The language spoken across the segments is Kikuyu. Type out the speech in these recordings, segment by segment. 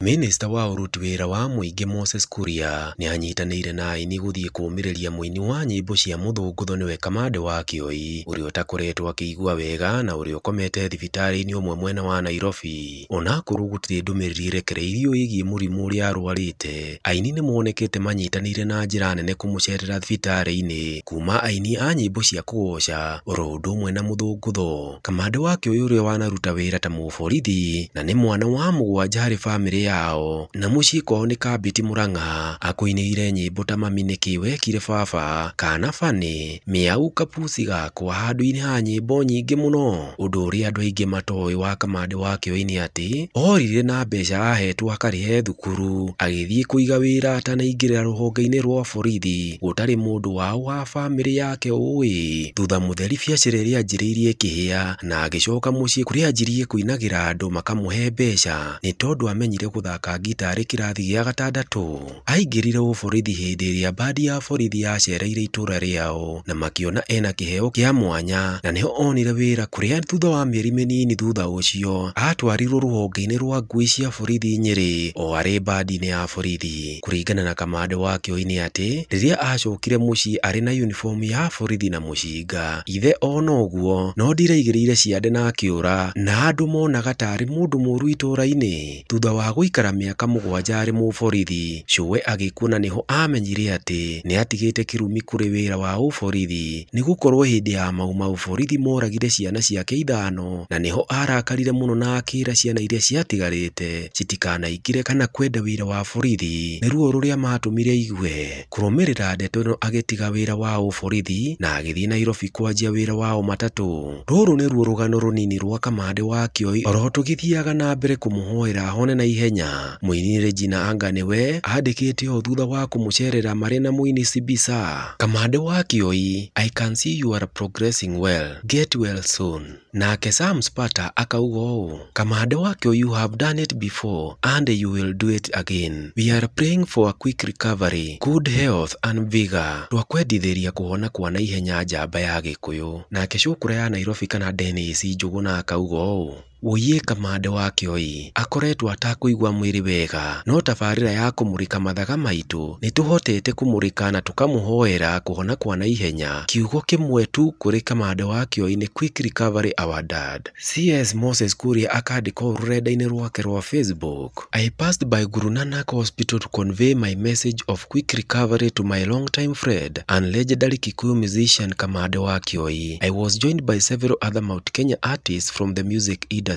Minista wa ũruti wĩra wa mũingĩ Moses Kuria nĩanyitanĩire na aini gũthiĩ kũũmĩrĩria mũini wa nyĩmbo cia mũthũngũtho nĩwe Kamande wa Kĩoi ũrĩa ũtakoretwo akĩigua wega na ũrĩa ũkomete thibitarĩ-inĩ ũmwe mwena wa Nairobi. Onakorwo gũtirĩ ndũmĩrĩri ĩrekereirio ĩgiĩ mũrimũ ũrĩa arwarĩte, aini nĩmonekete manyitanĩire na njĩra nene kũmũcerera thibitarĩ-inĩ kuma aini a nyĩmbo cia kũgoca oro ũndũ ũmwe na mũthũngũtho. Kamande wa Kĩoi ũrĩa wanaruta wĩra ta mũborithi na nĩ mwana wa mũgwanja harĩ bamĩrĩ yao na mũciĩ kwao nĩ Kambiti Murang'a, akũinĩire nyĩmbo ta mami nĩkĩ wekire baba, kana bani, mĩau kapusi gakwa handũ-inĩ ha nyĩmbo nyingĩ mũno. Ũndũ ũrĩa andũ aingĩ matoĩ wa Kamande wa Kĩoi nĩ atĩ orire na mbeca ahetwo akarĩhe thukuru agĩthiĩ kũiga wĩra atanaingĩra rũhonge-inĩ rwa borithi gũtarĩ mũndũ wao wa bamĩrĩ yake ũĩ. Thutha mũtheri biacara ĩrĩa anjĩrĩirie ĩkĩhĩa na agĩcoka mũciĩ kũrĩa anjirie kũinagĩra andũ makamũhe mbeca nĩ tondũ amenyire gũthaka ngita arĩ kĩrathi gĩa gatandatũ. Aingĩrire ũborithi hĩndĩ ĩrĩa bandi ya borithi yacereire itũra rĩao na makĩona ena kĩheo kĩa mwanya na nĩho onire wĩra kũrĩa thutha wa mĩeri mĩnini thutha ũcio atwarirwo rũhonge-inĩ rwa ngui cia borithi Nyĩrĩ o arĩ bandi-inĩ ya borithi. Kũringana na Kamande wa Kĩoi nĩ atĩ rĩrĩa acokire mũciĩ arĩ na uniform ya borithi na mũcinga, ithe ona ũguo no ndiraigĩrĩire ciande na akĩũra na andũ monaga tarĩ mũndũ mũru itũra-inĩ. Thutha wa gũikara mĩaka 7 arĩ mũborithi, cũwe agĩkua na nĩho amenyire atĩ nĩatigĩte kĩrumi kũrĩ wĩra wa ũborithi nĩgũkorwo hĩndĩ ya Mau Mau borithi moragire ciana ciake 5 na nĩho arakarire mũno na akĩra ciana iria ciatigarĩte citikanaingĩre kana kwenda wĩra wa borithi nĩ ruo rũrĩa matũmire aigue. Kũrũmĩrĩra ndeto ĩno agĩtiga wĩra wa ũborithi na agĩthiĩ Nairobi kwanjia wĩra wa ũmatatũ. Rũrũ nĩruo rũgano rũnini rwa Kamande wa Kĩoi oro tũgĩthiaga na mbere kũmũhoera ahone na ihenya. Mũini Regina Anga nĩwe andĩkĩte o thutha wa kũmũcerera marĩ na mũini Sibisa. Kamande wa Kĩoi, I can see you are progressing well, get well soon. Nake Sam Spata akauga ũũ, Kamande wa Kĩoi, you have done it before and you will do it again. We are praying for a quick recovery, good health and vigor. Twakwendithĩria kũhona kwa naihenya njamba ya Gĩkũyũ. Nake Cũkũra ya Nairobi kana Dennis Njũgũna akauga ũũ, Woiye Kamande wa Kĩoi akoretwo atakũigua mwĩrĩ wega no tabarĩra ya kũmũrĩka mathaga maitũ nĩtũhotete kũmũrĩka na tũkamũhoera kũhona kwa naihenya. Kiugo kĩmwe tu kũrĩ Kamande wa Kĩoi nĩ quick recovery our dad. CS Moses Kuria akandĩka ũũ rũrenda-inĩ rwake rwa Facebook, I passed by Guru Nanak Hospital to convey my message of quick recovery to my longtime friend and legendary Kikuyu musician Kamande wa Kĩoi. I was joined by several other Mount Kenya artists from the music industry.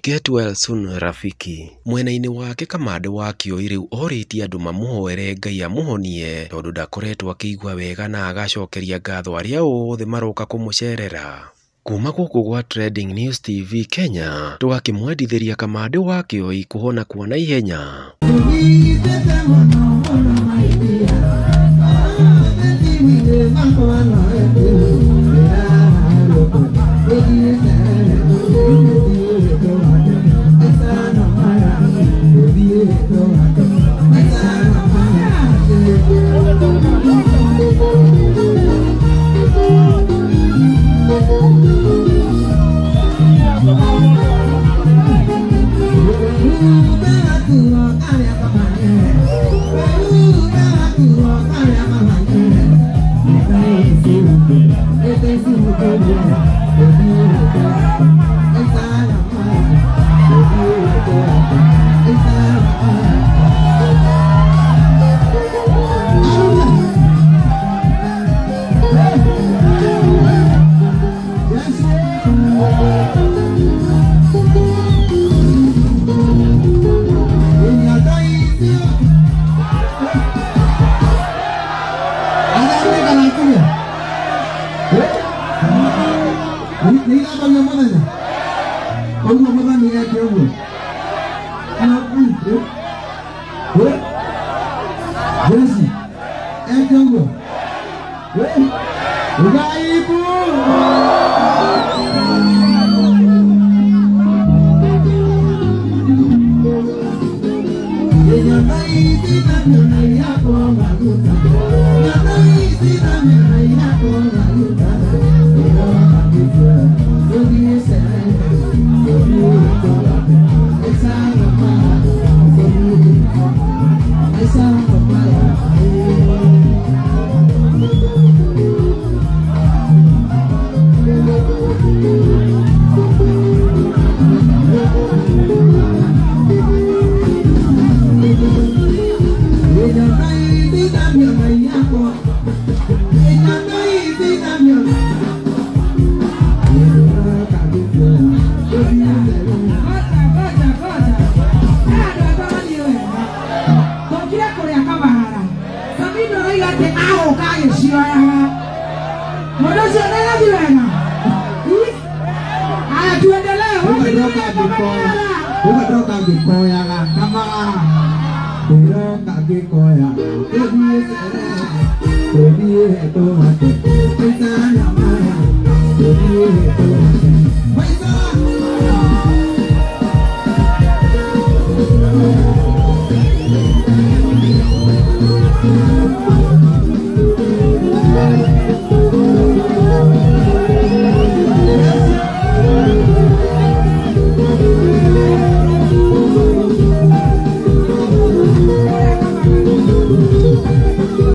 Get well soon rafiki. Mwena-inĩ wake Kamande wa Kĩoi rĩu orĩtie andũ mamũhoere Ngai amũhonie tondũ ndakoretwo akĩigua wega na agacokeria ngatho arĩa othe maroka kũmũcerera. Kuma gũkũ gwa Trending News TV Kenya tũgakĩmwendithĩria Kamande wa Kĩoi kũhona kwa naihenya. It's Egũka agĩcioyaga. Mũndũ ũcio nĩarathiĩ wega. Aya, tuendelee. Ũguo ndĩroka ngĩkoyaga kama ndĩroka ngĩkoyaga tũthiĩ tũthiĩ tũhate maica nyama tũthiĩ tũhate maica.